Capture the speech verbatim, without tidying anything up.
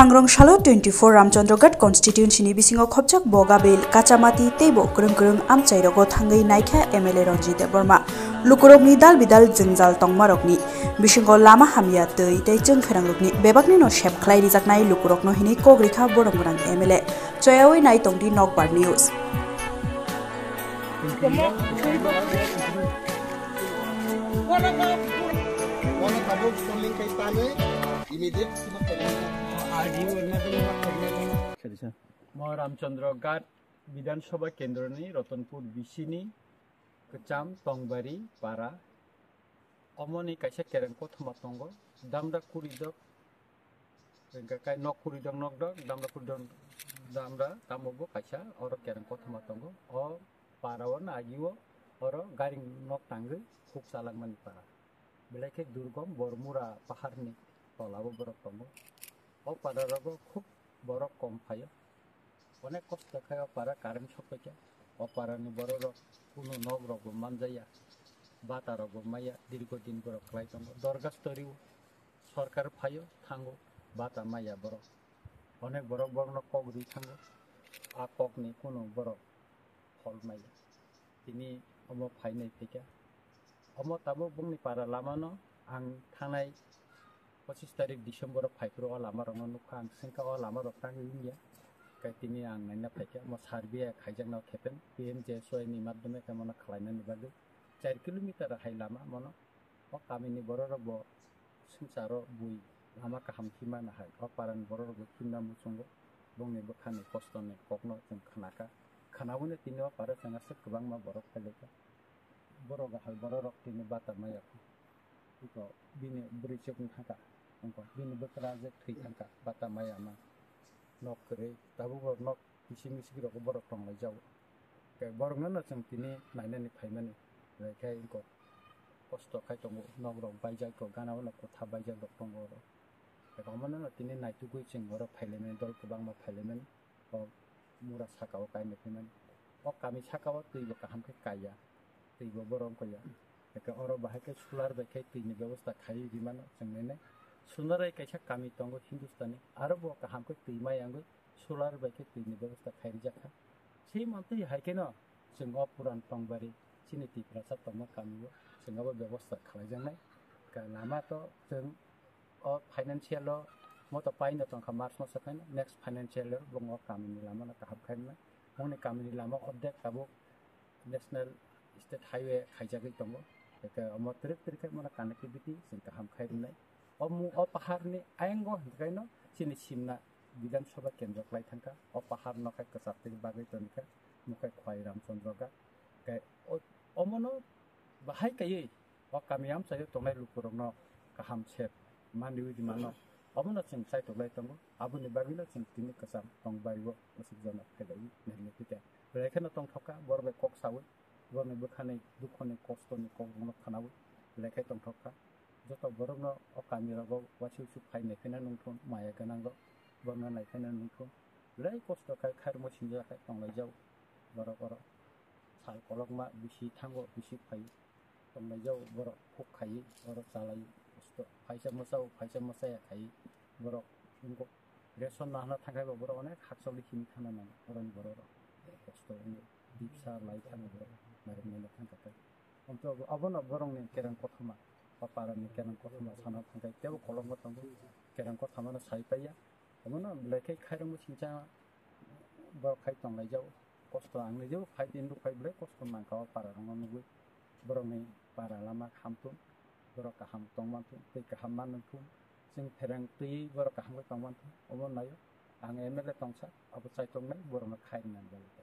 Sangrong salo twenty-four Ramchandra Ghat constituency ni bisingo khopjak Bogabil, Kachamati teibo kwrwng kwrwng amchairogo thangwi naikha M L A Ranjit Debbarma. Lukurokni dal bidal jwngjal tongmarokni bisingo lama hamya, twi tei chwng pherangrokni bebaknino sep khlai rijaknai lukurokno hinwi kok rikha borom gwnang M L A. Choyawi nai tongdi Nokbar News. Mo Ramchandra Ghat Bidhan Sabha Kendroni Ratanpur bisini Kwcham Tongbari Para. Omoni kaisa kereng kothoma tongo, damra kuridok, hwnkhe kai nok kuridok, nok dok, damra kuridok, damra tamo bo kaisa oro kereng kothoma tongo. O para o nagio oro gari nok tangwi khuk chalangmani para. Belai khe durgom Bormura paharni tola o borok tongo. O para rogo khuk borok kom phaio. Onek kosto khai o para current sokphaikha. O parani bororok kunu nok rokbo manjaya, bata rokbo maya, dirgo din borok khlai tongo. Dorgas torio, sorkar phaio, thango, bata maya borok. Onek borok borokno kok ri thango. A kokni kunu borok phol maya. Tini omo phainai phaikha. Omo tabuk bongni para lamano ang thangnai pochis tarik December o phaiphuru o lama rokno nukha, ang swngkha o lama rok tangwi wngya. Kai tini ang naina phaikha, omo survey khaijakna khepen P M G S Y ni madhyome khe mono khlainani bagwi char kilometer hai lama mono. O kamini bororok bo swngcharo bui lama kaham himna hai o parani bororok bo himna muchungo, bongni bwkhani kostoni kokno chwng khnakha. Khnaui tini o para chwng aswk kwbangma borok phailaikha. Borok ahal bororok tini bata maya kho. Iko bini bwrwi chukni thangkha, wngkha bini bwkra je thwi thangkha, bata maya ma nok kwrwi, tabukbo nok bising bising rogo borok tonglaijao. Khe borokno no chwng tini nainani phaimani, belai khe wngkha kosto khai tongo, nok rok baijak rok, gana o no kotha baijak rok tongo oro. Khe omono no tini naitugwi chwng oro phailaimani, dol kwbangma phailaimani. O mura saka o kainwi phaimani. O kami saka o twi bo kaham khe kaiya, twi bo borom kaiya. Eke oro bahai khe solar bai khe twi ni bebosta khaiwi rimano chwng nini. Sonarai kaisa kami tongo Hindustani, aro bo kaham khe twi mai yangwi solar bai khe twi ni bebosta khai rijak kha. Sei mantwi hai kheno chwng o puran tongbari chini Tiprasa tongma kami o chwng abo bebosta khlaijaknai. Ka lama to chwng o financial o moto paino tongkha March maso khaino, next financial year bongni o kamini lama no kaham khainai. Bongni kamini lama ordek tabuk national state highway khaijagwi tongo. Eke omo twrwk twrwk khe mano connectivity chwng kaham khai rwnai. O mu-, o paharni ayango hwnkhe no chini simna Bidhan Sabha kendro khlai thangkha. O pahar no khe kwchak twi bagwi tongkha, mukhai Khwai Ramchandra Ghat. Khe o-, omono bahai kaiwi o kami amchaio tongnai lukurokno kaham se manwi rimano, omono chwng chaitoklai tongo. Aboni bagwino chwng tini kwcham tongbario mwsukjakno phailaiwi nailaiphikha. Belai kheno tongthokha borok bai kok saui, borokni bwkhani dukhoni kostoni kokrokno khwnaui belai khe tongthokha. Joto borokno o kamirogo uansuk suk phai naiphina nungthun, maya gwnangrok borokno naiphina nungthun. Belai kosto khai khairokma sinjak khai tonglaijak borok oro. Sal kolokma bisi thango, bisi phai tonglaijao borok khuk khaiwi oro chalai kosto. Phaisa mwchao, phaisa mwchaya khaiwi borok wngkok. Ration nahana thangkhaibo borok onek hakchokli himwi thana nango oroni borok rok. Kosto wngwi dipsa lai thangwi borok nairok naina thangkha khe. Amtwi obo, obono borokni kereng kothoma, o parani kereng kothoma sana thangkhai teibo kolokma tongo. Kereng kothomano sai paiya. Obono belai khe khairokma singcha borok khai tonglaijao. Kosto ang nijebo phai tini rok phai belai kosto nangkha o para rokno nugui. Borokni para lama hamtun, borok kaham tongmantun, tei kaham manwngthun. Chwng phereng twiwi borok kaham khe tongmantun. Omo naio ang M L A tongsa, abo chaitok nai borokno khai rwnani bagwi.